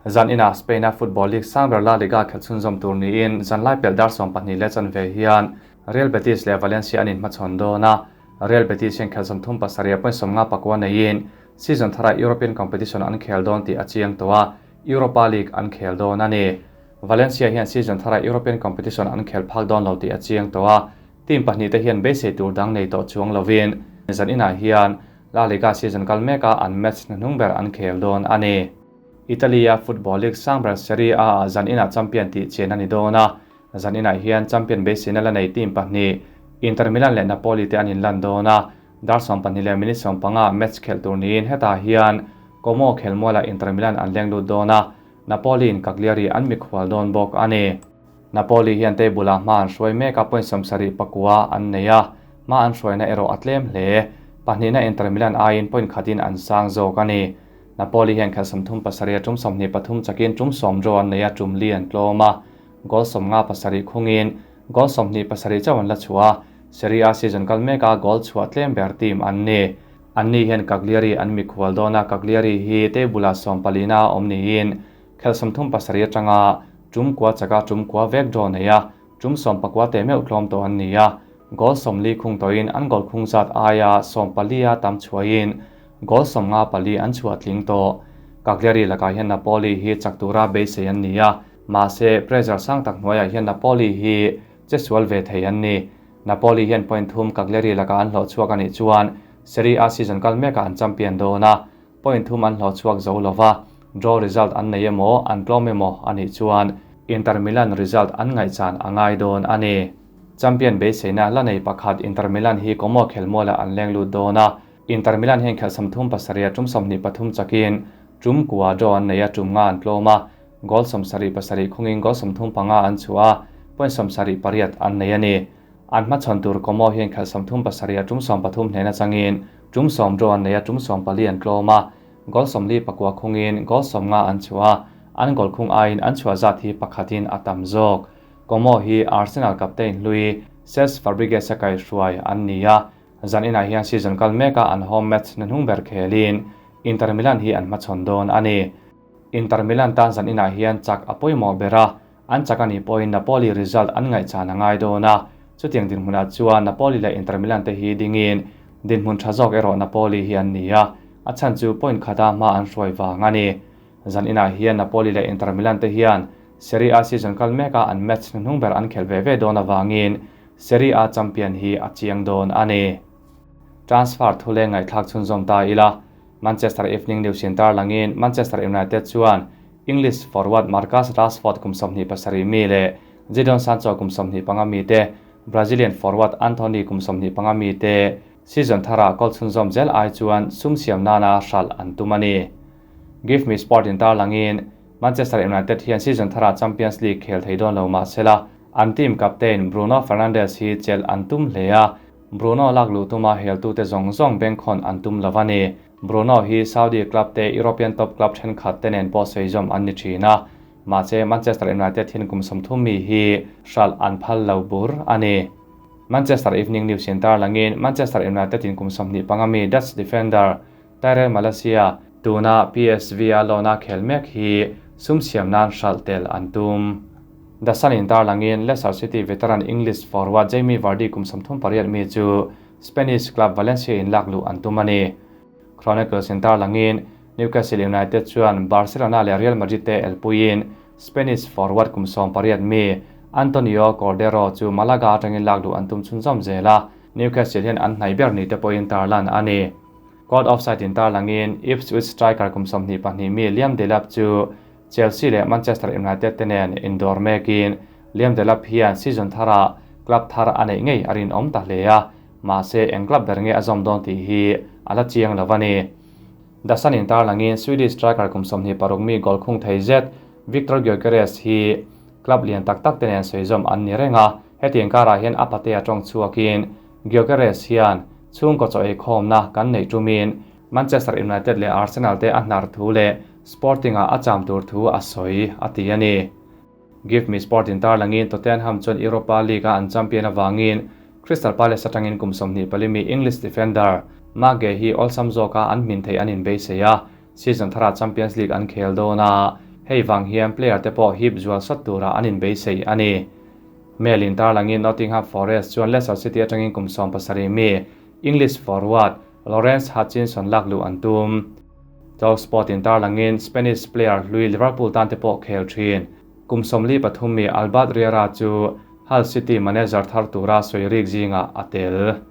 Zan inah Spain-a football league sang ber La Liga khelh chhunzawm tur niin zanlai pelh dar 22 chanve hian Real Betis leh Valencia an inhmachhawn dawn a. Real Betis hian khelh 37 point 59 neiin season thara European competition an khel dawn tih a chiang tawh a, Europa League an khel dawn a ni. Valencia hian season thara European competition an khel phak dawn lo tih a chiang tawh a, team pahnih te hian beisei tur dang nei tawh chuang lovin zan inah hian La Liga season kal meka an match hnuhnung ber an khel dawn a ni. Italy-a football league sang ber Serie A ah zan inah champion tih chian a ni dawn a, zan inah hian champion beiseina la nei team pahnih Inter Milan leh Napoli te an inlan dawn a, dar 12 minute 15 match khelh tur niin hetah hian Como khelmualah Inter Milan an leng lut dawn a, Napoli in Cagliari an mikhual dawn bawk a ni. Napoli hian table-ah hma an hruai mek a, point 79 an nei a, hma an hruaina erawh a tlem hle. Pahnihna Inter Milan aiin point khatin an sang zawk a ni. Napoli hian khelh 37 tum 23 chakin tum 10 draw an nei a, tum li an tlawm a, goal 57 khungin goal 27 chauh an la chhuah a, Serie A season kal meka goal chhuah tlem ber team an ni. An ni hian Cagliari an mikhual dawn a, Cagliari hi table-ah 14na awm niin khelh 37 atanga tum kua chaka tum kua vek draw nei a, tum 19 te meuh tlawm tawh an ni a, goal 40 khung tawhin an goal khung zat aia 14 a tam chhuahin goal 54 an chhuah tling tawh. Cagliari lakah hian Napoli hi chak tura beisei an ni a, mahse pressure sang tak hnuaiah hian Napoli hi che sual ve thei an ni. Napoli hian point 3 Cagliari lakah an hlawh chhuak anih chuan Serie A season kal mekah an champion dawn a, point 3 an hlawh chhuak zo lova, draw result an nei emaw an tlawm emaw anih chuan Inter Milan result an ngaihchan a ngai dawn a ni. Champion beiseina la nei pakhat Inter Milan hi Como khelmualah an leng lut dawn a, Inter Milan hian khelh 37 tum 23 chakin tum kua draw an nei a, tum nga an tlawm a, goal 77 khungin goal 35 an chhuah a, point 78 an nei a ni. An hmachhawn tur Como hian khelh 37 tum 13 hnehna changin tum 10 draw an nei a, tum 14 an tlawm a, goal 49 khungin goal 50 an chhuah a, an goal khung aiin an chhuah zat hi pakhatin a tam zawk. Como hi Arsenal captain hlui Cesc Fabregas a kai hruai an ni a, zan inah hian season kal meka an home match hnuhnung ber khelin Inter Milan hi an hmachhawn dawn a ni. Inter Milan tan zan inah hian chak a pawimawh ber a, an chak anih pawhin Napoli result an ngaihchan a ngai dawn a, chutiang dinhmunah chuan Napoli leh Inter Milan te hi dingin dinhmun tha zawk erawh Napoli hi an ni a, a chhan chu point khata hma an hruai vang a ni. Zan inah hian Napoli leh Inter Milan te hian Serie A season kal meka an match hnuhnung ber an khelh ve ve dawn awangin Serie A champion hi a chiang dawn a ni. Transfer thule ngaihthlak chhunzawm ta ila, Manchester Evening News in tarlangin Manchester United chuan English forward Marcus Rashford kum 27 mi leh Jadon Sancho kum 25 mi te, Brazilian forward Antony kum 25 mi te season thara goal chhunzawm zel ai chuan sum siam nana hral an tum a ni. Give Me Sport in tarlangin Manchester United hian season thara Champions League khel thei dawn lo mahsela an team captain Bruno Fernandes hi chel an tum hle a, Bruno lak lu tuma heltu te zawng zawng bengkhawn an tum lo a ni. Bruno hi Saudi club te European top club thenkhat te nen pawh sawi an ni thin a, mahse Manchester United hian kum 30 mi hi hral an phal lo bur a ni. Manchester Evening News in tarlangin Manchester United in kum 25 mi Dutch defender Tyrell Malacia tuna PSV a lona khel mek hi sum siam nan hral tel an tum. The Sun in tarlangin Leicester City veteran English forward Jamie Vardy kum 38 mi chu Spanish club Valencia in lak lu an tum a ni. Chronicles in tarlangin Newcastle United chuan Barcelona leh Real Madrid te elpuiin Spanish forward kum 18 mi Antonio Cordero chu Malaga atangin lak lu an tum chhunzawm zela, Newcastle hian an hnai ber ni te pawhin tarlan a ni. Caught Offside in tarlangin Ipswich striker kum 22 mi Liam Delap chu Chelsea leh Manchester United te nen indawr mekin Liam Delap hian season thara club thar a neih ngei a rinawm ta hle a, mahse eng club ber nge a zawm dawn tih hi a la chiang lo a ni. The Sun in tarlangin Swedish striker kum 26 mi goal khung thei zet Victor Gyökeres hi club lian tak tak te nen sawi zawm an ni reng a, hetiang karah hian a pate a tawng chhuakin Gyökeres hian chhungkaw chaw ei khawmna kan neih tumin Manchester United leh Arsenal te a hnar thu leh Sporting-a a cham tur thu a sawi a ti a ni. Give Me Sport in tarlangin Tottenham chuan Europa League a an champion awangin Crystal Palace atangin kum 24 mi English defender Marc Guehi awlsam zawka an hmin thei an inbeisei a, season thara Champions League an khel dawn a. Hei vang hian player te pawh hip zual sawt tura an inbeisei a ni. Mail in tarlangin Nottingham Forest chuan Leicester City atangin kum 17 mi English forward Lawrence Hutchinson lak luh an tum. Talksport in tarlangin Spanish player hlui Liverpool tan te pawh khel thin. Kum 43 mi Albert Riera chu Hull City manager thar tura sawi rik zingah a tel.